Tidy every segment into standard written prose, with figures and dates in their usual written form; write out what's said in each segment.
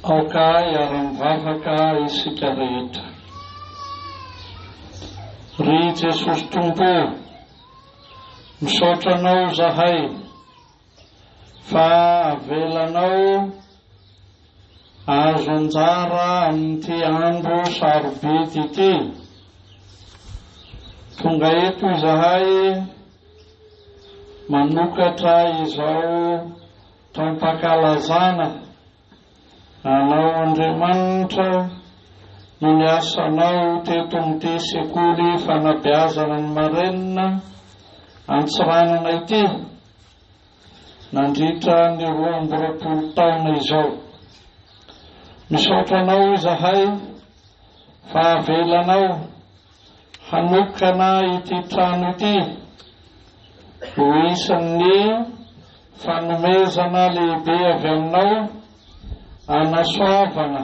Aoka hiara-mivavaka isika rehetra. Ry Jesosy Tompo ô, misaotra Anao izahay fa avelanao hahazo anjara amin'ity andro sarobidy ity. Tonga eto izahay manokatra izao taom-pankalazana Anao Andriamanitra no niasanao teto amin'ity sekoly fanabeazana ny marenina Antsiranana ity nandritra ny 22 taona izao. Misaotra anao izahay fa avelanao hanokana ity trano ity ho isan'ny fanomezana lehibe avy aminao hanasoavana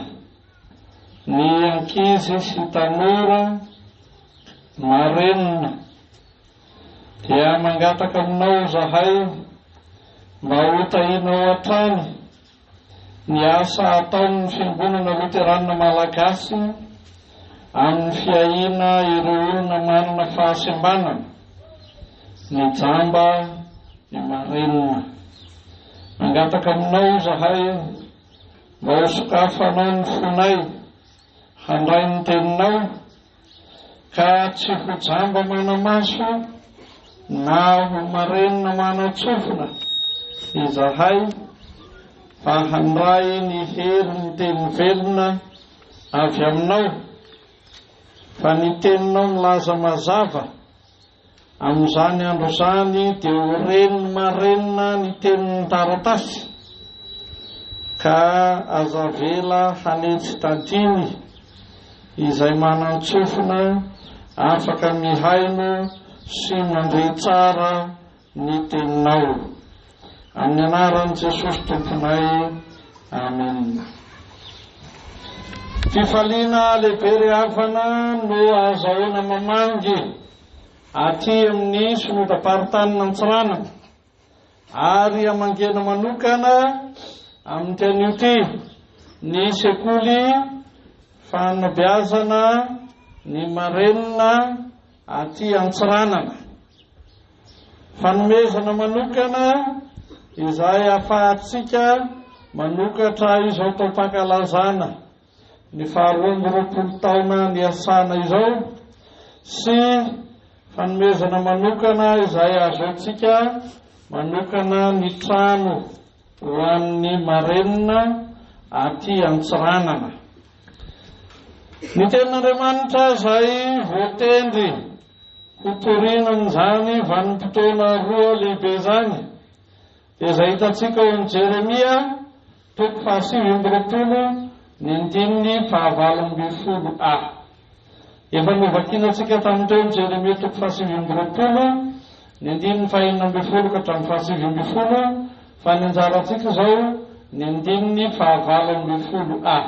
ny ankizy sy tanora marenina. Dia mangataka aminao izahay mba hotahianao hatrany ny asa ataon'ny Fiangonana Loterana Malagasy amin'ny fiahiana ireo olona manana fahasembanana, ny jamba, ny marenina. Mangataka aminao izahay mba hosokafanao ny fonay handray ny teninao, Ka tsy ho jamba mana-maso na ho marenina manan-tsofina izahay, fa handray ny herin'ny teny velona avy aminao, fa ny teninao milaza mazava Amin'izany andro izany dia ho ren'ny marenina ny tenin'ny taratasy, ka aza avela hanetsy tantiny izay manan-tsofina afaka mihaino sy mandre tsara ny teninao. Amin'ny anaran'i Jesosy Tomponay, amena. Fifaliana lehibe ry havana no ahazahoana mamangy aty amin'ny Synodam-paritanin'Antsiranana ary hamangena manokana amin'ity anio ity ny sekoly fanabeazana ny marenina aty Antsiranana. Fanomezana manokana izay ahafahantsika manokatra izao taom-pankalazana ny faha 22 taona niasana izao sy fanomezana manokana izay ahazoantsika manokana ny trano ho an'ny marenina aty Antsiranana. Ny tenin'Andriamanitra izay voatendry Hotorina amin'izany vanim-potoana roa lehibe izany, dia izay hitantsika ao amin'i Jeremia, toko faha29, ny andininy faha-18 a. Efa novakina antsika tamin'ny teo ny Jeremia toko faha-29, ny andininy faha-16 ka hatramin'ny faha-19, fa ny anjarantsika izao ny andininy faha-18 a.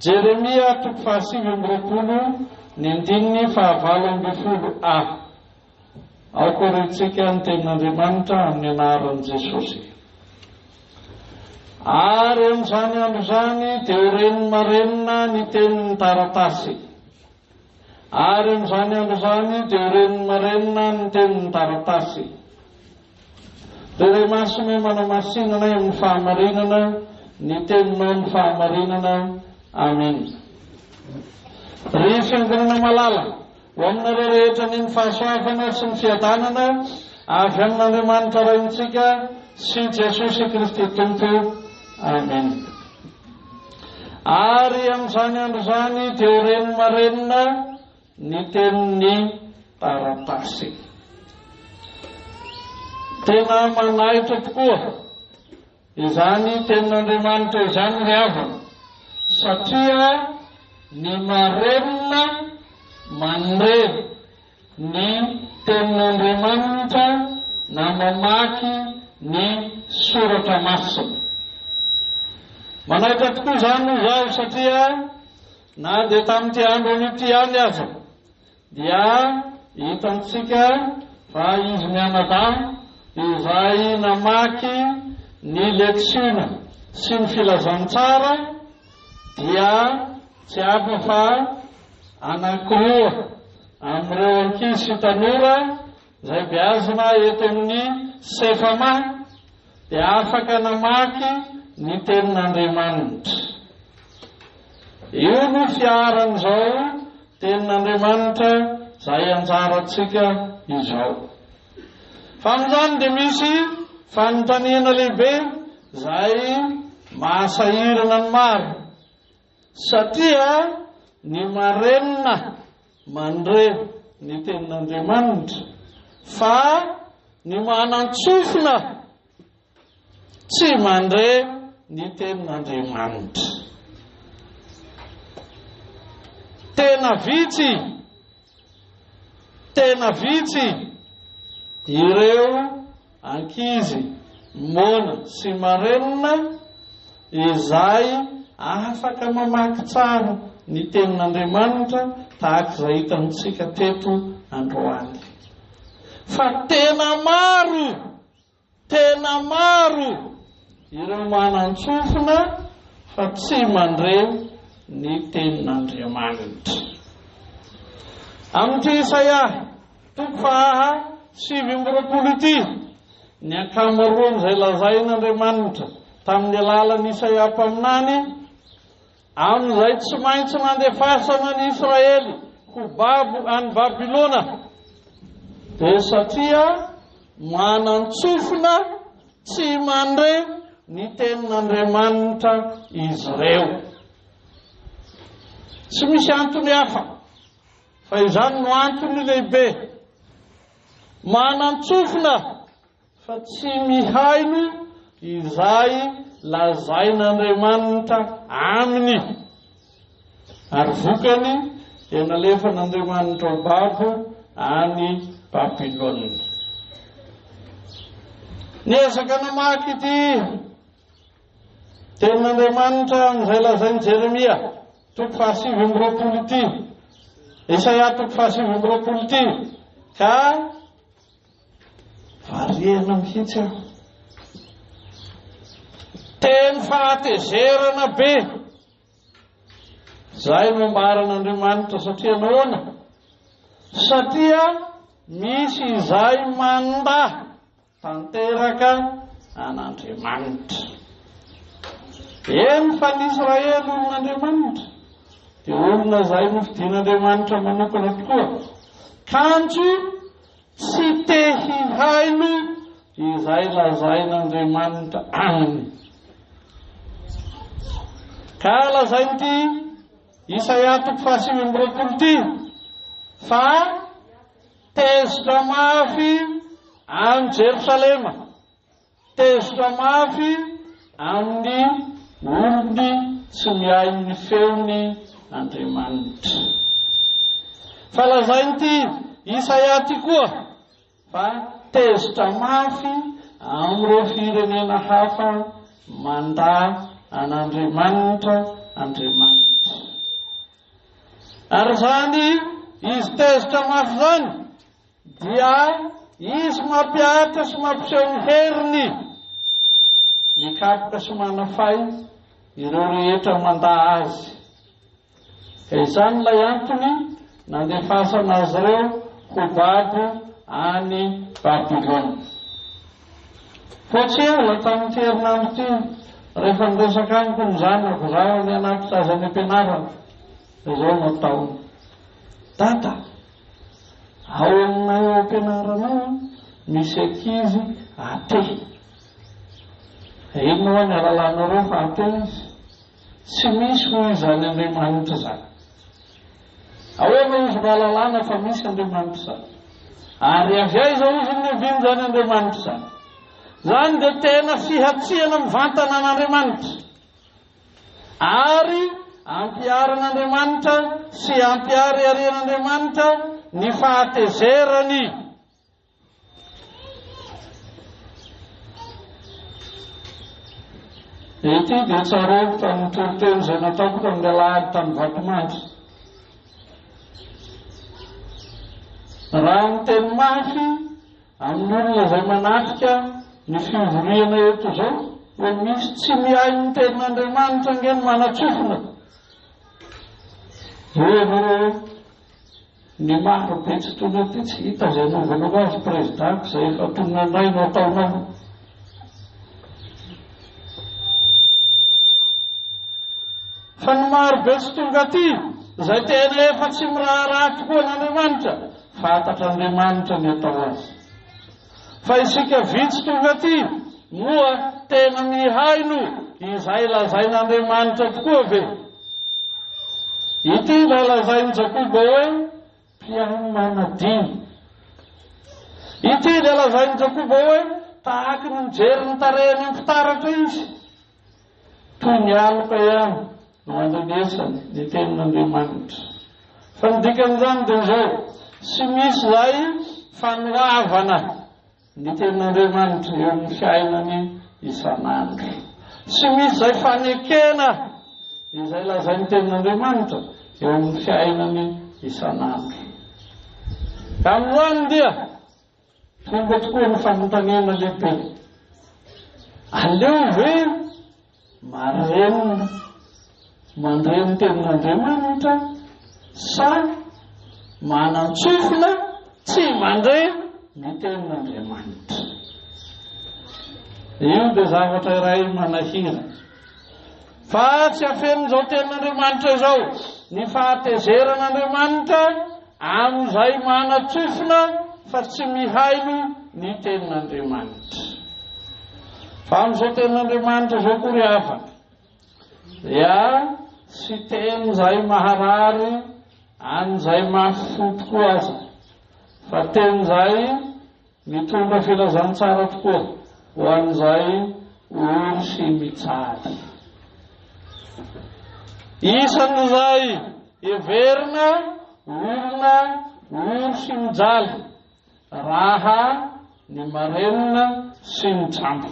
Jeremia toko faha29 ny andininy faha-18 a. Aoka ho rentsika ny tenin'Andriamanitra amin'ny anaran'i Jesosy. Ary amin'izany andro izany dia ho ren'ny marenina ny tenin'ny taratasy. Ary amin'izany andro izany dia ho ren'ny marenina ny tenin'ny taratasy. Ry Ray Masina, manamasina anay amin'ny fahamarinana, ny teninao ny fahamarinana. Amena. Ry Fiangonana malala, ho aminareo rehetra anie ny fahasoavana sy ny fiadanana avy amin'Andriamanitra Raintsika sy Jesosy Kristy Tompo. Amena. Ary amin'izany andro izany dia ho ren'ny marenina ny tenin'ny taratasy. Tena manaitra tokoa izany tenin'Andriamanitra izany ry havana, satria ny marenina mandre ny Tenin'Andriamanitra na mamaky ny Soratra Masina. Manaitra tokoa izany hoy aho satria na dia tamin'ity andro anio ity ihany aza dia hitantsika fa izy mianadahy izay namaky ny leksiona. sy ny filazantsara dia tsy hafa fa anankiroa amin'ireo ankizy sy tanora izay beazina eto amin'ny Sefama dia afaka namaky ny tenin'Andriamanitra. Io no fiaran'izao tenin'Andriamanitra izay anjarantsika izao. Fa amin'izany dia misy fanontaniana lehibe izay mahasahirana ny maro, satria ny marenina mandre ny tenin'Andriamanitra, fa ny manan-tsofina tsy mandre ny tenin'Andriamanitra. Tena vitsy Tena vitsy ireo ankizy moana sy marenina izay afaka mamaky tsara ny Tenin'Andriamanitra tahaka izay hitantsika teto androany. Fa tena maro Tena maro ireo manan-tsofina fa tsy mandre ny tenin'Andriamanitra. Amin'ity Isaia toko faha 29 ity, ny ankamaroan'izay lazain'Andriamanitra tamin'ny alalan'i Isaia mpaminany, amin'izay tsy maintsy nandefasana ny Israely ho babo any Babylona, dia satria manan-tsofina tsy mandre ny tenin'Andriamanitra izy ireo. Tsy misy antony hafa, fa izany no antony lehibe. Manan-tsofina Fa tsy mihaino izay lazain'Andriamanitra aminy. Ary vokany dia nalefan'Andriamanitra ho babo any Babylona. Niezaka namaky ity tenin'Andriamanitra amin'izay lazain'i Jeremia toko faha-29 ity, Isaia toko faha-29 ity, ka Variana mihitsy aho. Teny fahatezerana be. Izay no ambaran'Andriamanitra satria nahoana? Satria misy izay mandà tanteraka an'Andriamanitra. Eny fa ny Israely olon'Andriamanitra dia olona izay nofidin'Andriamanitra manokana tokoa. Kanjo Tsy te hihaino izay lazain'Andriamanitra aminy. Ka lazain'ity Isaia toko faha-29 ity fa tezitra mafy any Jerosalema. Tezitra mafy amin'ny olony tsy mihaino ny feony Andriamanitra. Fa lazain'ity Isaia ity koa fa tezitra mafy amin'ireo firenena hafa mandà an'Andriamanitra Andriamanitra. Ary izany izy tezitra mafy izany Dia izy mampihatra sy mampiseho ny heriny, mikapoka sy manafay ireo rehetra mandà azy. Ka izany ilay antony nandefasana azy ireo ho babo any Babylona. Vao tsy ela tamin'ity herinandro ity, rehefa niresaka amiko ny zanako, izaho any anaty azy any am-pianarana, dia izao no ataony, Dada, Ao aminay ao am-pianarana ao misy ankizy athée. Inona hoa ny ahalalanareo fa athée izy? Tsy misy hoy izany Andriamanitra izany. Ahoana hozy no ahalalana fa misy Andriamanitra izany? Ary avy aiza hozy no niavian'izany Andriamanitra izany? Izany dia tena fihatsiana mivantana an'Andriamanitra. Ary ampiharin'Andriamanitra sy ampihariharian'Andriamanitra ny fahatezerany. Ity dia tsaroviko tamin'ny toriteny izay nataoko tamin'ny alahady tany Vatomandry. Raha miteny mafy amin'ny olona izay manatrika ny fivoriana eto izao. Hoe misy tsy mihaino ny tenin'Andriamanitra ange ny manan-tsofina. Eny re, ny maro be tsy tonga aty tsy hita izay anaovanao azy président izay efa tonga indray no ataonao. Fa ny maro be tsy tonga aty izay tena efa tsy miraharaha tokoa an'Andriamanitra, fantatr'Andriamanitra ny atao azy. Fa isika vitsy tonga aty, moa tena mihaino izay lazain'Andriamanitra tokoa ve? Ity ilay lazain'i Jakoba hoe mpihaino manadino. Ity ilay lazain'i Jakoba hoe tahaky ny mijery ny tarehiny amin'ny fitaratra izy. Toy ny aloka ihany no andrenesany ny tenin'Andriamanitra. Fa ny dikan'izany dia izao, tsy misy izay fanoavana ny tenin'Andriamanitra eo amin'ny fiainany isan'andro. Tsy misy izay fanekena izay lazain'ny tenin'Andriamanitra eo amin'ny fiainany isan'andro. Ka amin'izany dia Tonga tokoa ny fanontaniana lehibe. Aleo ve marenina mandre ny tenin'Andriamanitra sa manan-tsofina tsy mandre ny tenin'Andriamanitra? Io dia zavatra iray manahirana. Fa tsy afenin'izao tenin'Andriamanitra izao ny fahatezeran'Andriamanitra amin'izay manan-tsofina fa tsy mihaino ny tenin'Andriamanitra. Fa amin'izao tenin'Andriamanitra izao koa ry havana, dia tsy teny izay maharary an'izay mafy fo tokoa aza, fa teny izay Mitondra filazantsara tokoa ho an'izay ory sy mijaly. Isan'izay heverina olona ory sy mijaly raha ny marenina sy ny jamba.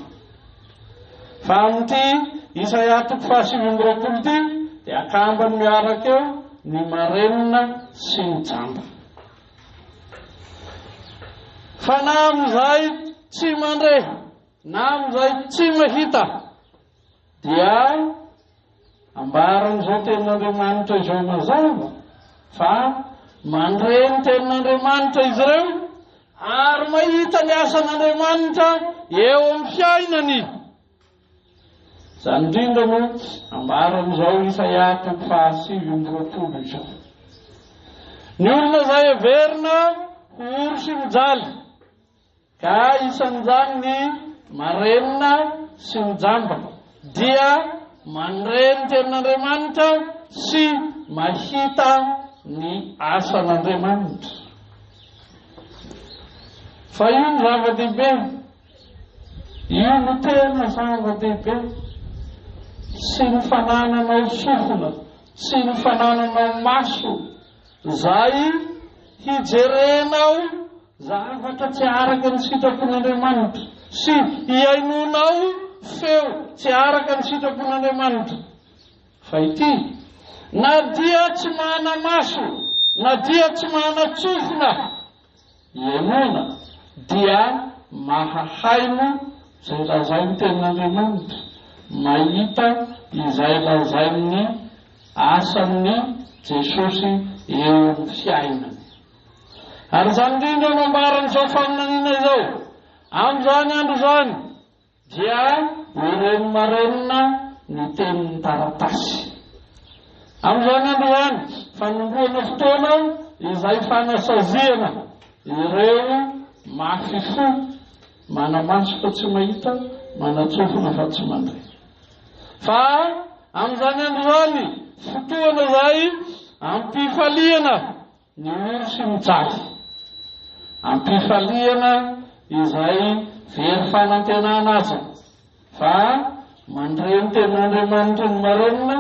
Fa amin'ity Isaia toko faha-29 ity dia akambany miaraka eo ny marenina sy ny jamba. Fa na amin'izay tsy mandre, na amin'izay tsy mahita, dia ambaran'izao tenin'Andriamanitra izao mazava fa mandre ny tenin'Andriamanitra izy ireo ary mahita ny asan'Andriamanitra eo amin'ny fiainany. Izany indrindra no ambaran'izao Isaia toko faha-29 izao. Ny olona izay heverina ho ory sy mijaly, ka isan'izany ny marenina sy ny jamba, dia mandre ny tenin'Andriamanitra sy mahita ny asan'Andriamanitra. Fa io no zava-dehibe. Io no tena zava-dehibe. Tsy ny fanananao sofina, tsy ny fanananao maso, izay hijerenao zavatra tsy araka ny sitrapon'Andriamanitra sy hihainoanao feo tsy araka ny sitrapon'Andriamanitra. Fa ity, na dia tsy mana-maso, na dia tsy mana-tsofina, Ihainoana dia mahahaino izay lazain'ny Tenin'Andriamanitra, mahita izay lazain'ny asan'i Jesosy eo amin'ny fiainany. Ary izany indrindra no ambaran'izao faminaniana izao, Amin'izany andro izany, Dia ho reny marenina ny tenin'ny taratasy. Amin'izany andro izany, fanombohana fotoana izay fanasaziana ireo mafy fo, mana-maso fa tsy mahita, manan-tsofina fa tsy mandre. Fa amin'izany andro izany, fotoana izay ampifaliana Ny ory sy mijaly. Ampifaliana izay very fanantenana aza, fa mandre ny tenin'Andriamanitra ny marenina,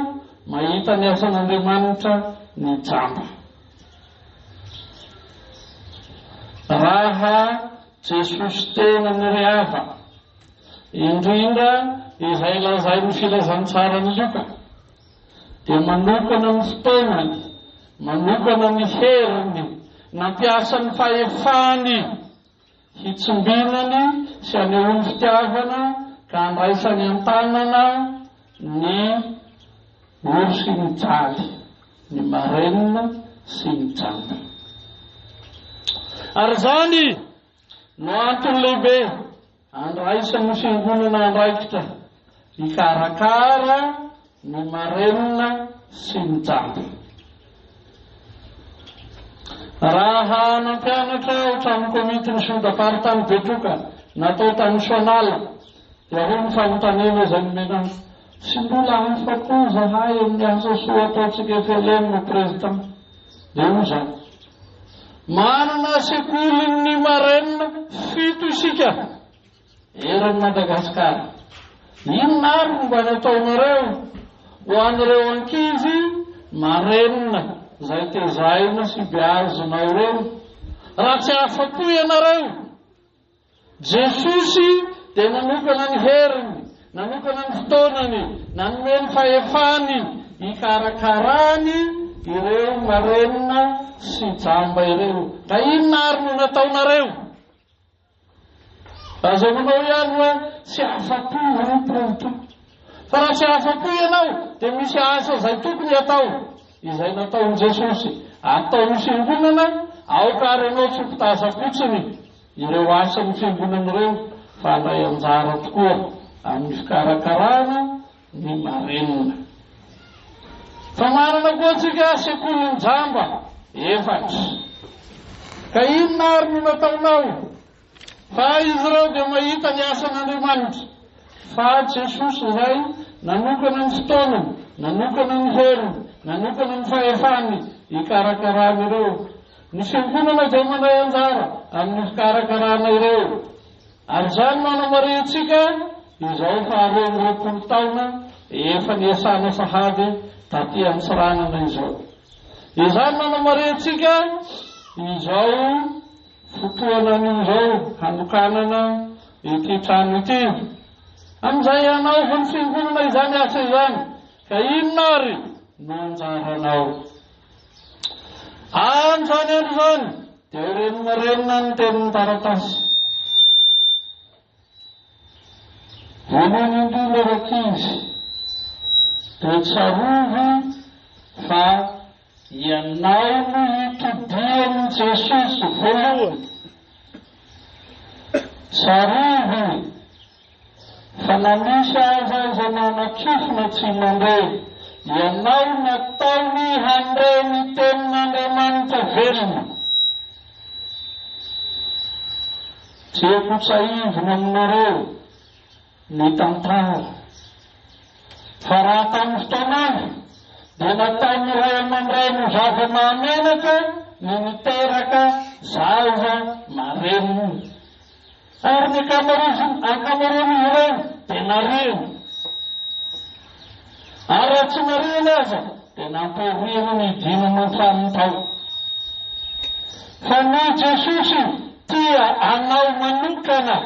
mahita ny asan'Andriamanitra ny jamba. Raha Jesosy tenany ry havana, indrindra izay lazain'ny filazantsaran'i Lioka, dia manokana ny fotoanany, manokana ny heriny, nampiasa ny fahefany hitsimbinany sy hanehoany fitiavana. ka andraisany an-tanana ny ory sy ny jaly, ny marenina sy ny jamba. Ary izany no antony lehibe andraisan'ny Fiangonana andraikitra hikarakara ny marenina sy ny jamba. Raha nampianatra aho hatramin'ny komitin'ny Synodam-paritany Betroka natao tany Soanala dia hoy ny fanontaniana izay nomena ahy, Tsy mbola afa-po izahay amin'ny asa soa ataontsika FLM, Président. Dia hoy izaho, Manana sekolin'ny marenina fito isika eran'i Madagasikara. Inona ary no mba nataonareo ho an'ireo ankizy marenina izay tezaina sy beazina ireo? Raha tsy afa-po ianareo, Jesosy dia nanokana ny heriny, nanokana ny fotoanany, nanome ny fahefany hikarakarany ireo marenina sy jamba ireo. Ka inona ary no nataonareo? Aza manao ihany hoe tsy afa-po ry Tompo. Fa raha tsy afa-po ianao dia misy asa izay tokony hatao, izay nataon'i Jesosy. Ataon'ny fiangonana, aoka ary ianao tsy ho mpitazam-potsiny ireo asan'ny fiangonana ireo fa handray anjara tokoa amin'ny fikarakarana ny marenina. Fa manana koa antsika sekolin'ny jamba efatra. Ka inona ary no nataonao? Fa izy ireo dia mahita ny asan'Andriamanitra. Fa Jesosy izay nanokana ny fotoanany, nanokana ny heriny, nanokana ny fahefany hikarakarana ireo. Ny fiangonana dia mandray anjara amin'ny fikarakarana ireo. Ary izany no anamarihantsika izao faha-22 taona efa niasana sahady taty Antsiranana izao. Izany no anamarihantsika izao Fotoana anio izao hanokanana ity trano ity. Amin'izay hanaovan'ny fiangonana izany asa izany, ka inona ary no anjaranao? Amin'izany andro izany dia ho renomarenina ny tenin'ny taratasy. Voalohany indrindra rankizy dia tsarovy fa Ianao no itodian'i Jesosy voalohany. Tsarovy fa na misy aza izay manan-tsofina tsy mandre, ianao nataony handre ny tenin'Andriamanitra velona. Tiako hotsahivina aminareo ny tantara fa raha tamin'ny fotoan'andro dia nataon'ny ray aman-dreny ho zava-mahamenatra ny niteraka zaza marenina ary ny ankamaroan'izy ireny dia nariana ary raha tsy nariana aza dia nampahoriana ny hidinana an-tranony tao fa noho Jesosy tia anao manokana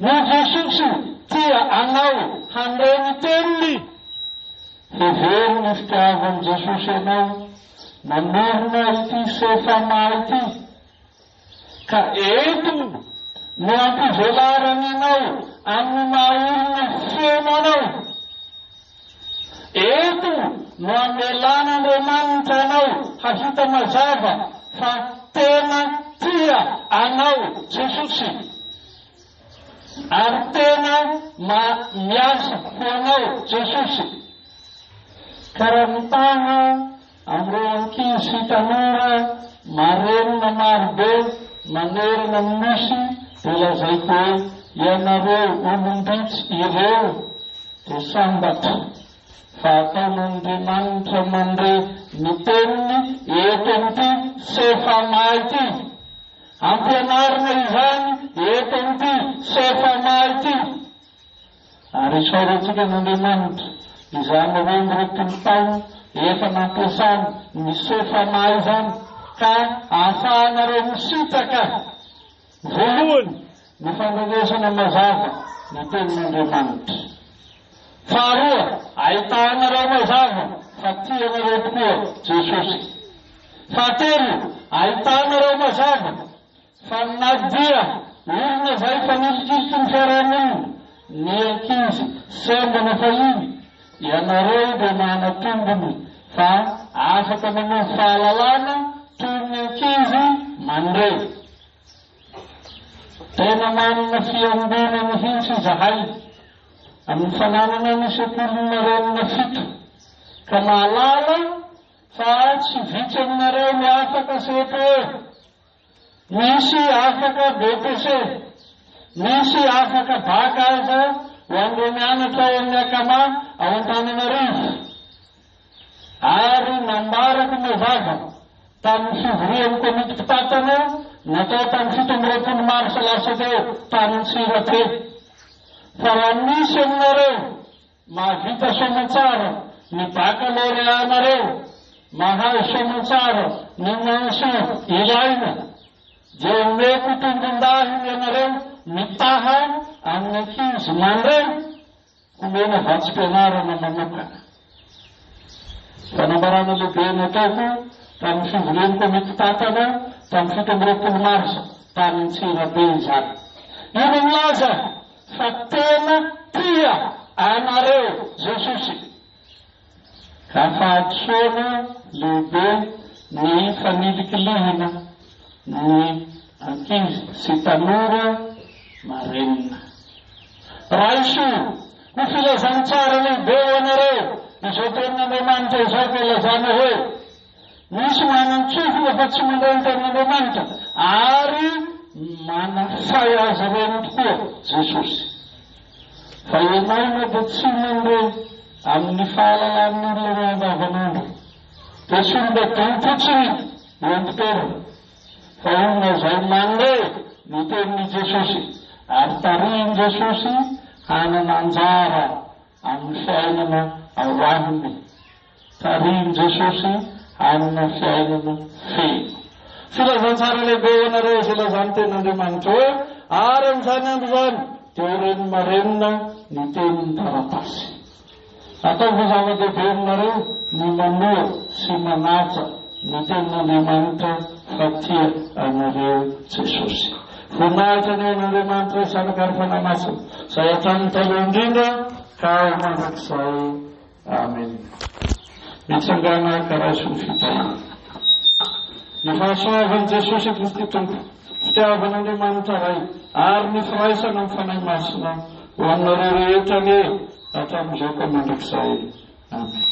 Noho Jesosy tia anao handre ny teniny. Hevero ny fitiavan'i Jesosy anao nanorina ity Sefama ity, ka eto no hampivelarany anao amin'ny maha olona feno anao. Eto no hamelan'Andriamanitra anao hahita mazava fa tena tia anao Jesosy ary tena miasa ho anao Jesosy. Ka raha mitaha amin'ireo ankizy sy tanora marenina marobe manerana ny Nosy dia lazaiko hoe ianareo olom-bitsy ireo Dia sambatra fa ataon'Andriamanitra mandre ny teniny eto amin'ity Sefama ity. Ampianarina izany eto amin'ity Sefama ity. Ary isaorantsika an'Andriamanitra izany 22 taona efa nampiasany ny Sefama izany ka ahafahanareo misitraka Voalohany, ny fandrenesana mazava ny Tenin'Andriamanitra. Faharoa, ahitanareo mazava fa tia anareo tokoa Jesosy. Fahatelo, ahitanareo mazava fa na dia olona izay fanilikiliky ny fiarahamonina, ny ankizy sembana fahiny, ianareo dia manana tombony fa afaka manovo fahalalana toy ny ankizy mandre. Tena manana fiangonana mihitsy izahay amin'ny fananana ny sekolin'ny marenina fito, ka mahalala fa tsy vitsy aminareo no afaka CPE, misy afaka BEPC, misy afaka bac aza ho an'ireo mianatra ao amin'ny Akama ao Antananarivo. Ary nambarako mazava tamin'ny fivorian'ny komity mpitantana natao tamin'ny 27 marsa lasa teo tany Antsirabe fa raha misy aminareo mahavita soamantsara ny baccalauréat-nareo, mahazo soamantsara ny mention ilaina, dia omeko tombondahiny ianareo mitaha amin'ny ankizy mandre homena vatsim-pianarana manokana. Fanambarana lehibe nataoko tamin'ny fivorian'ny komity mpitantana tamin'ny 27 marsa tany Antsirabe izany. Io no milaza fa tena tia anareo Jesosy. Ka fahadisoana lehibe ny fanilikilihina ny ankizy sy tanora marenina. Raiso ho filazantsara lehibe ho anareo izao tenin'Andriamanitra izao ka ilazana hoe, Misy manan-tsofina fa tsy mandray ny tenin'Andriamanitra, ary manafay azy ireny tokoa Jesosy. Fa ianao na dia tsy mandre amin'ny fahalalan'ny olona ireo andavanandro, dia tsy olona dom-potsiny eo am-pitoerana, fa olona izay mandre ny tenin'i Jesosy ary tarihin'i Jesosy hanana anjara amin'ny fiainana ao aminy. Tarihin'i Jesosy hanana fiainana feno. Filazantsara lehibe ho anareo izay lazan'ny tenin'Andriamanitra hoe, Ary amin'izany andro izany dia ho ren'ny marenina ny tenin'ny taratasy. Ataovy ho zava-dehibe aminareo ny manoa sy manaja ny tenin'Andriamanitra fa tia anareo Jesosy. Voninahitra anie ho an'Andriamanitra Ray, Zanaka ary Fanahy Masina, izay hatramin'ny taloha indrindra ka ho mandrakizay. Amen. Mitsangàna ka raiso ny fitahiana. Ny fahasoavan'i Jesosy Kristy Tompo, fitiavan'Andriamanitra Ray, ary ny firaisana amin'ny Fanahy Masina ho aminareo rehetra anie hatramin'izao ka mandrakizay. Amen.